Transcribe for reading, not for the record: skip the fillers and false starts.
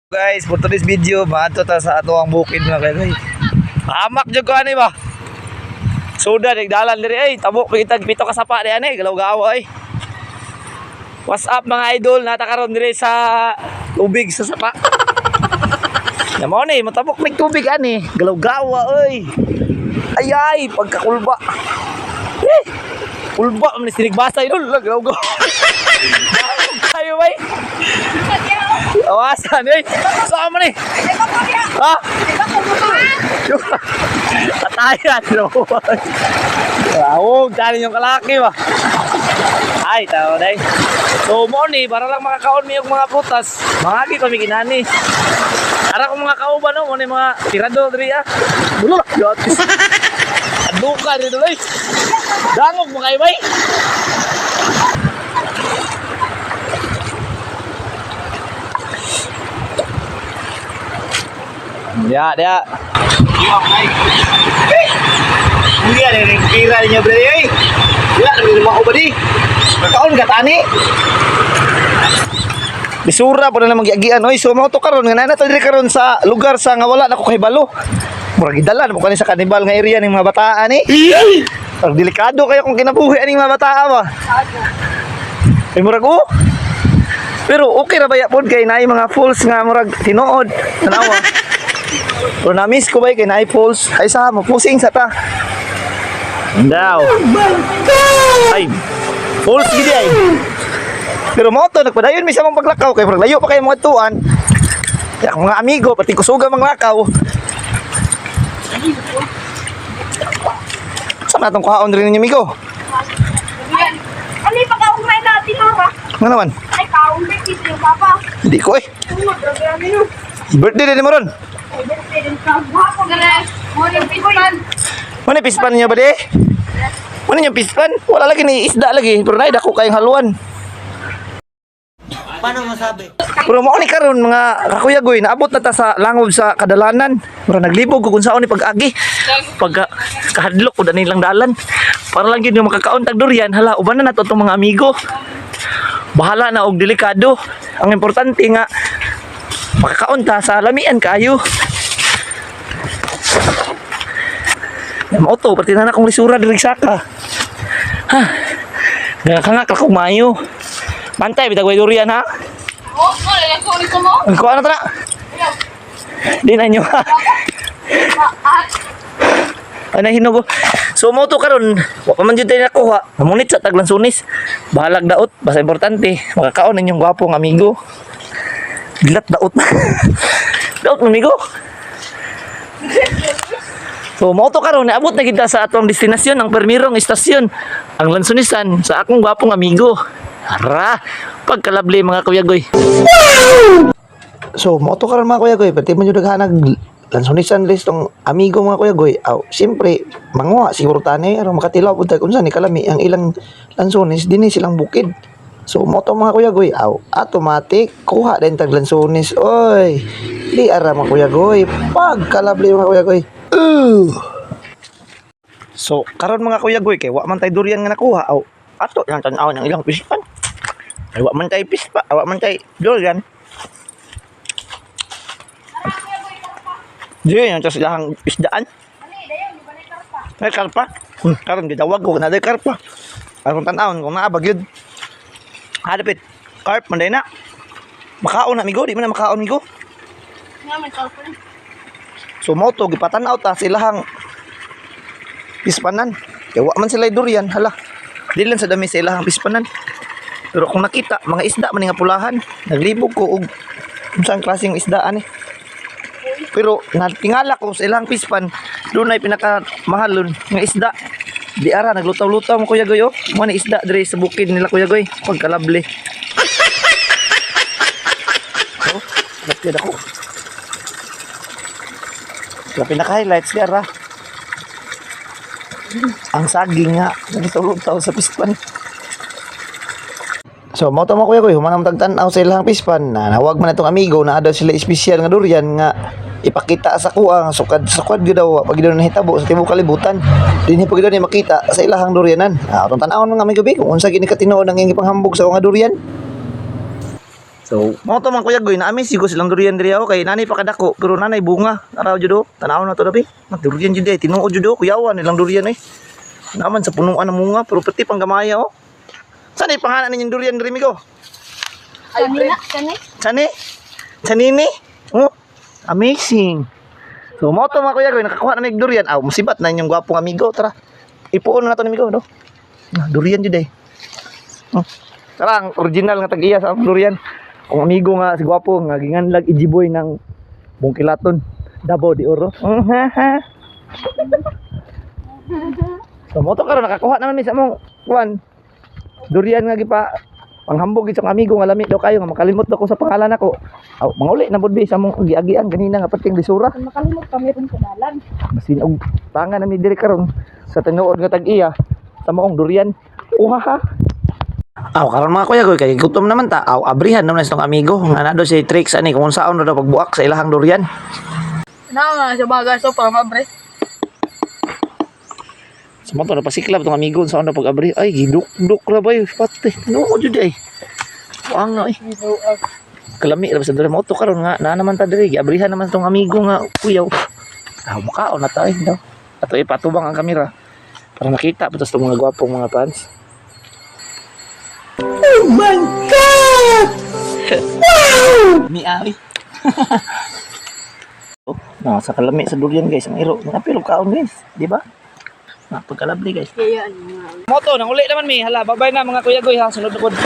Guys, for today's video, maadto ta sa ato ang bukid, mga guys. Hamak jud ko ani ba? Suda nagdalan diri ay, tabok kitag pito ka sapa di ani, galaw-gawa ay. What's up, mga idol? Nata karon diri sa tubig sa sapa. Namo ni, matabok may tubig ani, galaw-gawa oy. Ay ay, pagkakulba. Eh, kulba man ni sinigbasa idol, galaw-gawa. Kayo bay. Awasan eh. Saan mo ni? Ha? Patayan no. Awog, tali yung kalaki ba? Ay, tao day. So mo ni para lang makakaon mi og mga prutas. Mangagi pa mi kinani. Ara ko mga kauban no, mo ni mga tirador diri ah. Bulo lah. Yatis. Aduka diri dulay. Dangog mo kayo bay. Ya, dia. Hindi ada yang kira niya bre ay. Wala na mo ba di? Kaon ka tani. Bisura po na namang giagian oy. So mao to karon nga naa to diri karon sa lugar sa nga wala na ko kahibalo. Murag gidala na mo kani sa kanibal nga area ning mga bataan ni. Murag delikado kayo kung kinabuhi aning mga bataa ba. Ay murag oh. Pero okay ra ba pod kay naay mga falls nga murag tinuod. Tanawa. Pero na-miss ko ba kay naay falls. Ay sa mo pusing sa ta. Daw. Ay. Falls gid ay. Pero mo to nagpadayon mi sa among paglakaw kay murag layo pa kayo mga tuan. Kaya akong mga amigo pati kusuga manglakaw. Saan na itong kuhaon rin ninyo, amigo? Ano yung pagkaugmay natin, mama? Ano naman? Ay, kaugmay dito yung papa. Hindi ko eh. Tungod, grabe yun. Birthday din mo ron. Ay, birthday din ka. Guwapo. Morning, pispan. Ano yung pispan niyo ba di? Ano yung pispan? Wala lagi ni isda lagi. Pero naay dako kayong haluan. Paano masabi? Pero mao ni karon, mga kakuyagoy, naabot na ta sa langob sa kadalanan. Mura naglibog ko kung saan ni pag-agi. Pagka kahadlok ko dani lang dalan. Para lang gyud yung makakaon tag durian, hala uban na nato tong mga amigo. Bahala na og delikado. Ang importante nga makakaon ta sa lamian kaayo. Ya mao to, pati na akong lisura diri saka. Ha. Gakangak ako maayo. Bantay bitag way durian ha. Oh, wala ko ulit mo. Ang kuha na tara. Di na nyo ha. Ay nahinog. Oh. So mo to karon, wa pa man jud tayo nakuha. Namunit sa taglansunis. Bahalag daot, basta importante makakaon ninyong gwapong amigo. Dilat daot. Daot amigo. So mo to karon, naabot na kita sa atong destinasyon, ang permirong istasyon, ang lansunisan sa akong gwapong amigo. Ara, pagkalabli mga kuyagoy. So, mo to karon, mga kuya goy, pati man yung naghanag lansunisan list tong amigo, mga kuya goy. Aw, siyempre, manguha siguro tani aron makatilaw pud ta kung saan ni kalami ang ilang lansones dinhi silang bukid. So, mo to, mga kuya goy, aw, automatic kuha din tag lansones. Oy, di ara, mga kuya goy, pagkalabli, mga kuya goy. So, karon, mga kuya goy, kay wa man tay durian nga nakuha, aw ato lang tan-aw ng ilang pispan. Ay wa man tay pispa, wa man tay durian. Di yan tas ilahang isdaan. Ay karpa. Karon gidawag ko na karpa. Aron tan-awon kung naa ba gyud. Hadapit. Carp man day na. Makaon na migo, di man na makaon migo. Nga, may karpa na. So mo to gipatan-aw ta sa ilahang pispanan. Kay wa man sila durian, hala. Di lang sa dami sa ilahang pispanan. Pero kung nakita, mga isda man nga pulahan. Naglibog ko og unsang klaseng isda ani. Pero natingala ko sa ilang pispan, doon ay pinakamahalon nga isda. Di ara naglutaw-lutaw mo, Kuya Goy oh. Mo ni isda diri sa bukid nila, Kuya Goy. Pagkalable. Oh, lapit ako. Sa pinaka-highlights di ara. Ang saging nga naglutaw-lutaw sa pispan. So, mo to, mga kuya goy, human ang tagtan-aw sa ilang pispan na nawag man itong amigo na daw sila espesyal nga durian nga ipakita sa kuha nga sukad sukad gyud daw pag daw nahitabo sa tibuok kalibutan dinhi pag daw ni makita sa ilahang durianan. Ah, atong tan-awon, mga amigo bi, kung unsa gini katinuod ang iyang ipanghambog sa nga durian. So, mao to, mga kuya goy, naami sigo silang durian diri ako kay nanay pa kadako pero nanay bunga. Araw jud oh. Tanaw na to dabi. Mag durian jud eh, tinuod jud oh, kuyawan nilang durian eh. Naman sa punuan ng munga pero pati pang gamaya oh. Saan ay pangalan ninyong durian diri, migo? Kanina, kani. Chani? Chanini? Oh, amazing. So, mo to, mga kuya ko, nakakuha na mig durian. Aw, musibat na inyong gwapong amigo. Tara, ipuon na to ni amigo, no? Ah, durian jud eh. Oh. Tara, ang original nga tag-iya sa among durian. Ang amigo nga si gwapo nga ginganlag ijiboy ng Bungkilaton, Davao de Oro. Ha, ha. So, mo to karon nakakuha naman mi sa among kuan. Durian nga gipa panghambog gid sa akong amigo nga lami daw kayo nga makalimot daw ko sa pangalan nako. Aw, manguli na pud bi sa among giagian ganina nga perting lisura. Kung makalimot ka, meron sa dalan. Basin og tanga na mi diri karon sa tinuod nga tag-iya sa maong durian. Uhaha. Aw, karon, mga kuya goy, kay gutom naman ta. Aw, abrihan naman sa tong amigo nga na daw si tricks ani kung unsaon na daw pagbuak sa ilahang durian. Na nga sa bagay so para mabre. Sa mo to napasiklab tong amigo unsaon na pag-abri. Ay, gidukduk ra bay pati. Tinuod jud ay. Wang na eh. Kalami ra sa durian mo to karon nga naa naman ta diri giabrihan naman tong amigo nga kuyaw. Ah, makaon na ta eh daw. Ato ipatubang ang kamera para makita pa to mga gwapong mga fans. Oh my God! Wow! Miawi. Oh, nasa kalami sa durian, guys, ang iro. Mga pero kaon, guys, di ba? Napagkalabli, guys. Kaya ano nga. Moto, nanguli naman mi. Hala, bye-bye na, mga kuya goy ha. Sunod na pod.